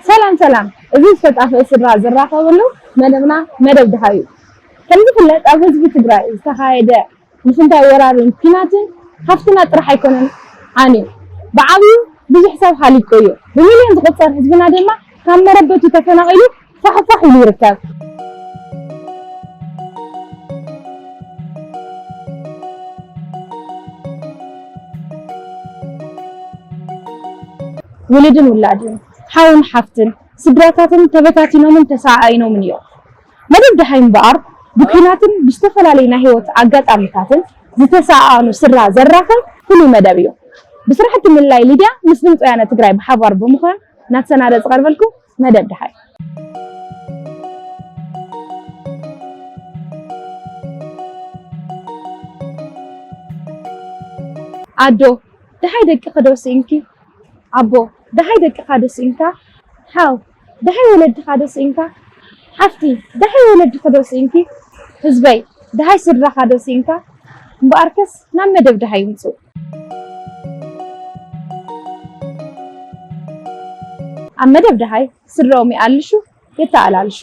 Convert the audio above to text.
ሰላም ሰላም፣ እዚ ዝተጣፍአ ስድራ ዝራኸበሉ መደብና መደብ ደሃይ እዩ። ከም ዝፍለጥ ኣብ ህዝቢ ትግራይ ዝተኻየደ ምፍንታይ ወራርን ኲናትን ሃፍትና ጥራሕ ኣይኮነን ዓንዩ፣ ብዓብዩ ብዙሕ ሰብ ሃሊቁ እዩ። ብሚልዮን ዝቑጸር ህዝብና ድማ ካብ መረበቱ ተፈናቒሉ ፋሕፋሕ ኢሉ ይርከብ። ውሉድን ውላድን፣ ሓውን ሓፍትን፣ ስድራታትን ተበታቲኖምን ተሰዓዒኖምን እዮም። መደብ ደሃይ እምበኣር ብኲናትን ብዝተፈላለዩ ናይ ህይወት ኣጋጣሚታትን ዝተሰኣኣኑ ስድራ ዘራኽብ ፍሉይ መደብ እዩ። ብስራሕቲ ምልላይ ሊድያ ምስ ድምፂ ወያነ ትግራይ ብሓባር ብምዃን እናተሰናደ ዝቐርበልኩም መደብ ደሃይ። ኣዶ፣ ደሃይ ደቅኺ ዶ ስኢንኪ? ኣቦ፣ ደሃይ ደቅኻ ዶ ስኢንካ? ሓው፣ ደሃይ ወለድኻ ዶ ስኢንካ? ሓፍቲ፣ ደሃይ ወለድኺ ዶ ስኢንኪ? ህዝበይ፣ ደሃይ ስድራኻ ዶ ስኢንካ? እምበኣርከስ ናብ መደብ ደሃይ ይምጹ። ኣብ መደብ ደሃይ ስድራኦም ይኣልሹ፣ የተኣላልሹ።